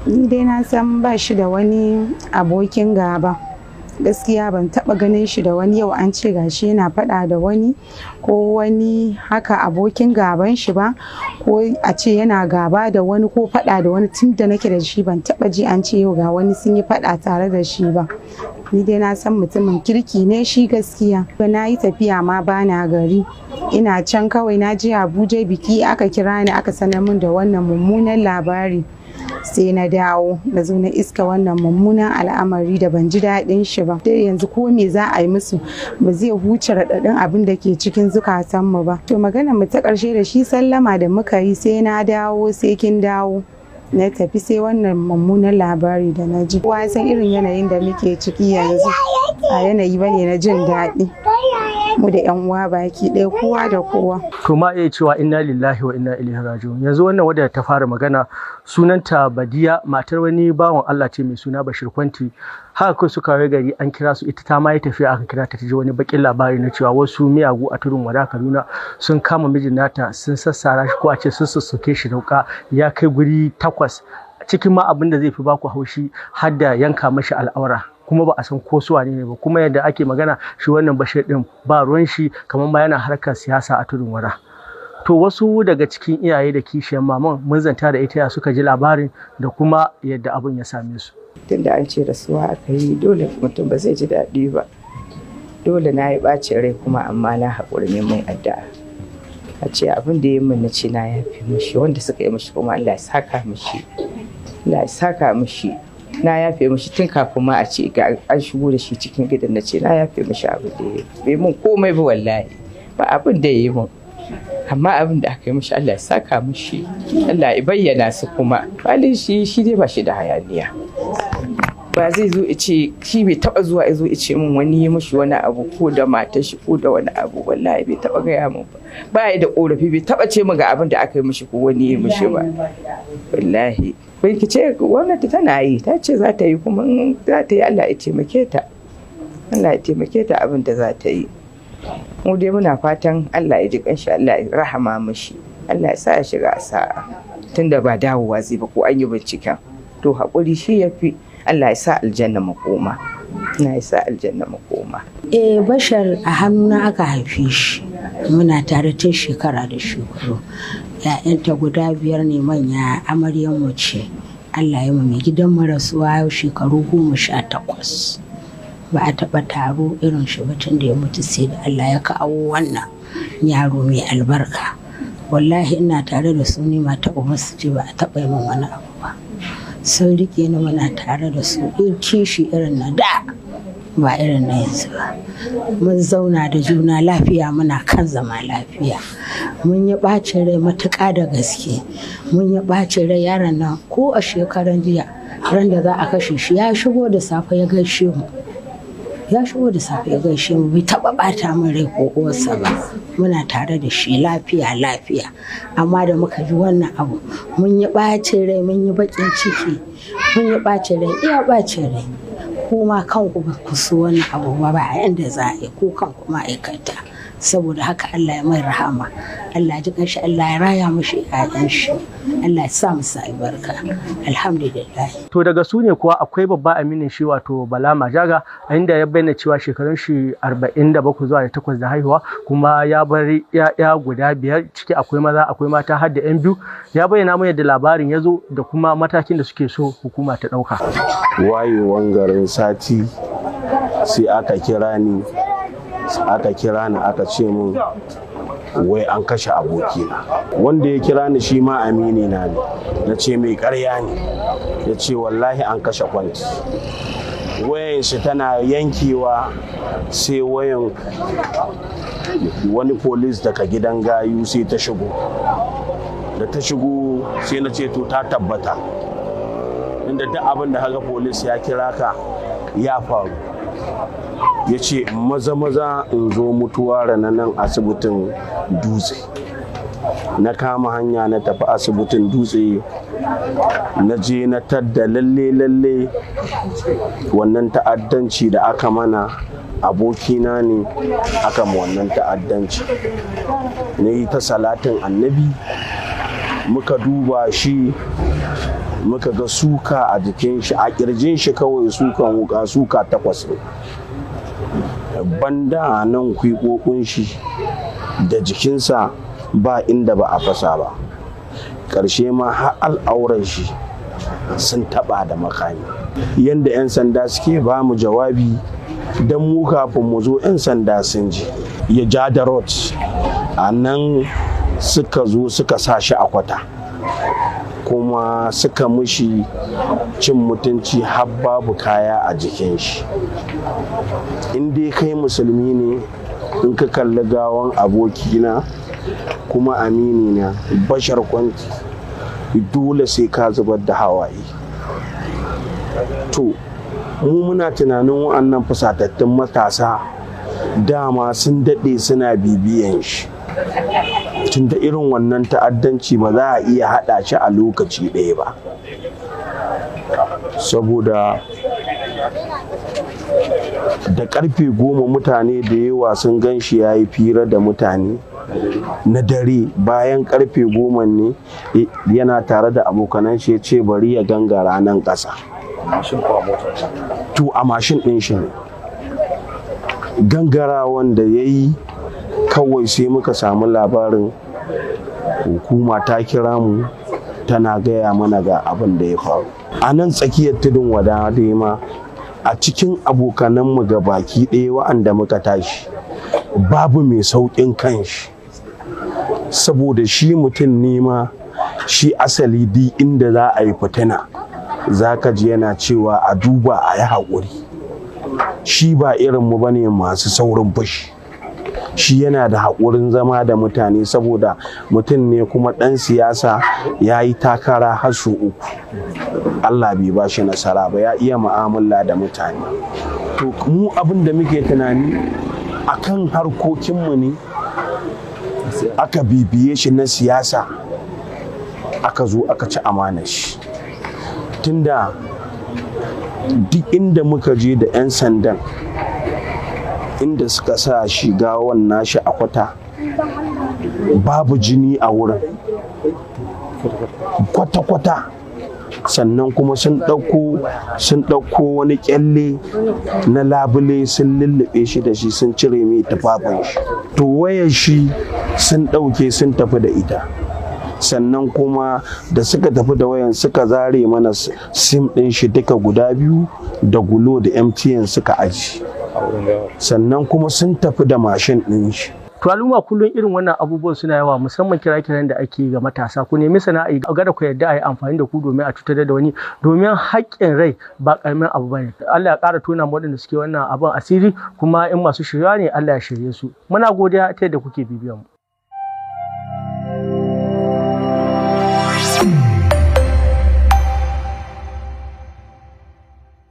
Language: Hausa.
Ni dai na san ba shi da wani abokin gaba. Gaskiya ban taba ganin shi da wani yau an ce gashi yana fada da wani ko wani haka abokin gaban shi ba, ko a ce yana gaba da wani ko fada da wani. Tun da nake da shi ban taba ji an ce yau ga wani sun yi fada tare da shi ba. Ni dai na san mutumin kirki ne shi gaskiya. Na yi tafiya ma bana gari, ina can kawai na je Abuja biki, aka kira ni aka sanar min da wannan mummunan labari. Sai na dawo na zo na iska wannan mummunan al'amari da ban ji daɗin shi ba. Dai yanzu ko me za a yi musu ba zai huce raɗaɗin abin da ke cikin zukatanmu ba. To magana mu ta ƙarshe da shi sallama da muka yi, sai na dawo sai kin dawo. Na tafi sai wannan mummunan labari da na ji. Kowa san irin yanayin da muke ciki yanzu, a yanayi bane na jin daɗi. Mu da yan uwa baki ɗaya, kowa da kowa. To ma iya cewa inna lillahi wa inna ilaihi raji'un. Yanzu wannan wadda ta fara magana sunanta Badiya, matar wani bawan Allah ce mai suna Bashir Kwanti. Haka kai suka waye gari an kira su, ita ta ma yi tafiya aka kira ta, ta ji wani bakin labari na cewa wasu miyagu a Tudun Wada Kaduna sun kama mijin nata, sun sassara shi, ko a ce sun sassoke shi da wuka ya kai guri 8. Cikin ma abin da zai fi baku haushi har da yanka mashi al'aura, kuma ba a san ko su wane ne ba. Kuma yadda ake magana shi wannan Bashir din ba ruwan shi, kamar ma yana harkar siyasa a Tudun Wada. To wasu daga cikin iyaye da kishiyar maman mun zanta da ita ya suka ji labarin da kuma yadda abin ya same su. Tunda an ce rasuwa aka yi, dole mutum ba zai ji daɗi ba. Dole na yi ɓacin rai kuma, amma na haƙuri ne mai addu'a. A ce abin da ya min na ce na yafe mishi, wanda suka yi mishi kuma Allah ya saka mishi. Allah ya saka mishi. Na yafe mishi tun kafin ma a ce ga an shigo da shi cikin gidan, na ce na yafe mishi abin da ya yi. Bai mun komai ba wallahi, ba abin da ya yi mun. Amma abin da aka yi mishi Allah ya saka mishi, Allah ya bayyana su kuma. Halin shi shi dai ba shi da hayaniya. Ba zai zo ice shi bai taba zuwa ya zo ice min wani yi mishi wani abu ko da matar shi ko da wani abu, wallahi bai taba gaya min ba. Ba ya da korafi, bai taba ce min ga abin da aka yi mishi ko wani yi mishi ba. Wallahi. Bincike gwamnati tana yi, ta ce za ta yi, kuma in za ta yi Allah ya taimake ta. Allah ya taimake ta abin da za ta yi. Mu dai muna fatan Allah ya ji kanshi, Allah ya rahama mishi, Allah ya sa ya shiga sa'a. Tunda ba dawowa zai ba ko an yi binciken. To haƙuri shi ya fi. Allah ya sa aljanna makoma. Allah ya sa aljanna makoma. Eh, Bashar a hannuna aka haife shi. Muna tare tun shekara da shekaru. ‘Ya'yanta guda 5 ne manya, amaryan mu ce. Allah ya mai gidan mu rasuwa yau shekaru 18. Ba a taɓa taro irin shi ba tun da ya mutu, sai da Allah ya kawo wannan yaro mai albarka. Wallahi ina tare da su ne mata uba su ce ba a taɓa yi min wani abu ba. Sun rike ni, muna tare da su irin kishi irin na da ba irin na yanzu ba. Mun zauna da juna lafiya, muna kan zama lafiya. Mun yi ɓacin rai matuƙa da gaske. Mun yi ɓacin rai yaron nan ko a shekaran jiya ran da za a kashe shi ya shigo da safe ya gaishe mu. Ya shigo da safe ya gaishe mu, bai taɓa ɓata min rai ko uwarsa ba. Muna tare da shi lafiya lafiya. Amma da muka ji wannan abu mun yi ɓacin rai, mun yi baƙin ciki, mun yi ɓacin rai, iya ɓacin rai. Kuma kanku ba ku so wannan abu ba, ba yanda za a yi, ku kanku ma'aikata. Saboda haka Allah ya mai rahama, Allah ya ji kanshi, Allah ya raya mishi ƴaƴan shi, Allah ya sa musu albarka. Alhamdulillah. To daga su ne kuwa akwai babba aminin shi wato Bala Majaga, a inda ya bayyana cewa shekarun shi 47 zuwa 8 da haihuwa, kuma ya bar ‘ya'ya guda 5, ciki akwai maza akwai mata har da ‘yan biyu. Ya bayyana mu yadda labarin ya zo da kuma matakin da suke so hukuma ta ɗauka. Wayewan garin sati sai aka kira ni, aka ce mun wai an kashe abokina. Wanda ya kira ni shi ma amini na ne. Na ce mai ƙarya ne. Ya ce wallahi an kashe Kwanti. Wayan shi tana yankewa sai wayan wani polis daga gidan gayu sai ta shigo. Da ta shigo sai na ce to ta tabbata. Inda duk abin da haka polis ya kira ka ya faru. Ya ce maza maza in zo mutuwa na nan asibitin Dutse. Na kama hanya na tafi asibitin Dutse, na je na tadda lalle lalle wannan ta'addanci da aka mana abokina ne aka ma wannan ta'addanci. Na yi ta salatin annabi, muka duba shi, Muka ga suka a jikin shi, a kirjin shi kawai sukan wuka suka 8 ne. Banda nan kwiƙoƙin shi da jikinsa ba inda ba a fasa ba. Ƙarshe ma har al'auran shi sun taɓa da makami. Yanda 'yan sanda suke ba mu jawabi, don mu kafin mu zo 'yan sanda sun ji. Ya ja da rot a nan suka zo suka sa shi a kwata, kuma suka mushi cin mutunci har babu kaya a jikin shi. In dai kai musulmi ne, in ka kalli gawan abokina kuma aminina Bashar Kwanti, dole sai ka zubar da hawaye. To mu muna tunanin wa'annan fusatattun matasa dama sun daɗe suna bibiyan shi, tunda irin wannan ta'addanci ba za a iya haɗa shi a lokaci ɗaya ba, saboda da ƙarfe 10 mutane da yawa sun gan shi ya yi fira da mutane na dare. Bayan ƙarfe 10 ne yana tare da abokanan shi, ya ce bari ya gangara nan ƙasa. To a mashin ɗin shi ne gangara wanda ya yi, kawai sai muka samu labarin hukuma ta kira mu tana gaya mana ga abin da ya faru. A nan tsakiyar tudun wada dai ma, a cikin abokananmu ga baki ɗaya wa'anda muka tashi, babu mai sauƙin kanshi, saboda shi mutum ne ma shi asali duk inda za a yi fitina za ka ji yana cewa a duba a yi haƙuri. Shi ba irinmu ba ne masu saurin fushi, shi yana da haƙurin zama da mutane, saboda mutum ne kuma ɗan siyasa, ya yi takara har sau 3, Allah bai ba shi nasara ba, ya iya mu'amala da mutane. To mu abin da muke tunani akan harkokinmu ne aka bibiye shi na siyasa, aka zo aka ci amanar shi. Tunda duk inda muka je da 'yan sandan, inda suka sa shi gawan nashi a kwata, babu jini a wurin kwata-kwata. Sannan kuma sun ɗauko wani kyalle na labule sun lullube shi da shi, sun cire mai tufafin shi. To wayar shi sun ɗauke sun tafi da ita. Sannan kuma da suka tafi da wayan suka zare mana sim ɗin shi duka guda 2, da Gulo da MTN suka aji. Sannan kuma sun tafi da mashin ɗin shi. To al'umma, kullum irin wannan abubuwan suna yawa, musamman kira-kiran da ake ga matasa, ku nemi sana'a, gada ku yarda a yi amfani da ku domin a cutar da wani, domin haƙƙin rai ba ƙaramin abu bane. Allah ya ƙara tona mu waɗanda suke wannan abin asiri, kuma in masu shirya ne Allah ya shirye su. Muna godiya ta yadda kuke bibiyan mu.